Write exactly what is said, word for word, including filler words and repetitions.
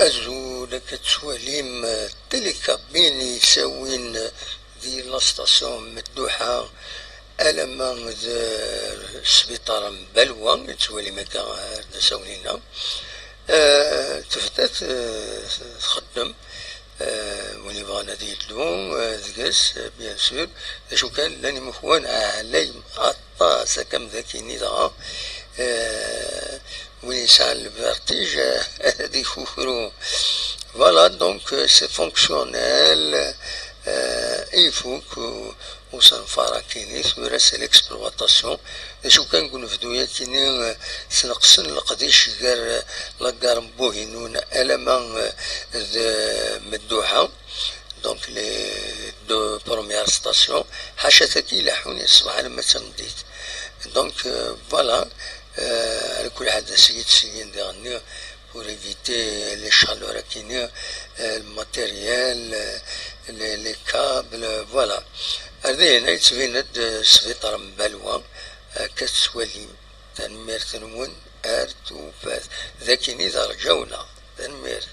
Azul, akka tettwalim, eh, télécabine yettawin di la station Medduḥa alamma d, eh, sbiṭar n Balwa, yettwalim akka, eh, ar d asawen-inna. Eh, tebda t-, txeddem, eh, win yebɣan ad yeddu, eh, deg-s, eh, bien sûr. D acu kan, llan imekwan ɛlayen aṭas, akka am d akini dɣa, eh, win yesɛan le vertige, eh, ad ikukru. Voilà, donc, euh, c'est fonctionnel, euh, ifuk, euh, usenfar akini, tura c'est l'exploitation. D acu kan, deg unebdu akini, euh, sneqsen leqdic gar, euh, la gare n Buhinun alamma, euh, d Medduḥa. Donc, les deux premières stations, ḥaca tagi ileḥḥun i ṣṣbeḥ alamma d tameddit. Donc, euh, voilà, euh, على كل حال, ad syin syin diɣenni, pour éviter les chaleurs akini, euh, le matériel, euh, les, les câbles, euh, voilà. Ar dayen, yettbin-d, euh, sbiṭar n Balwa, euh, akka tettwalim. Tanemmirt-nwen, ar tufat. D akini d rǧawna. Tanemmirt.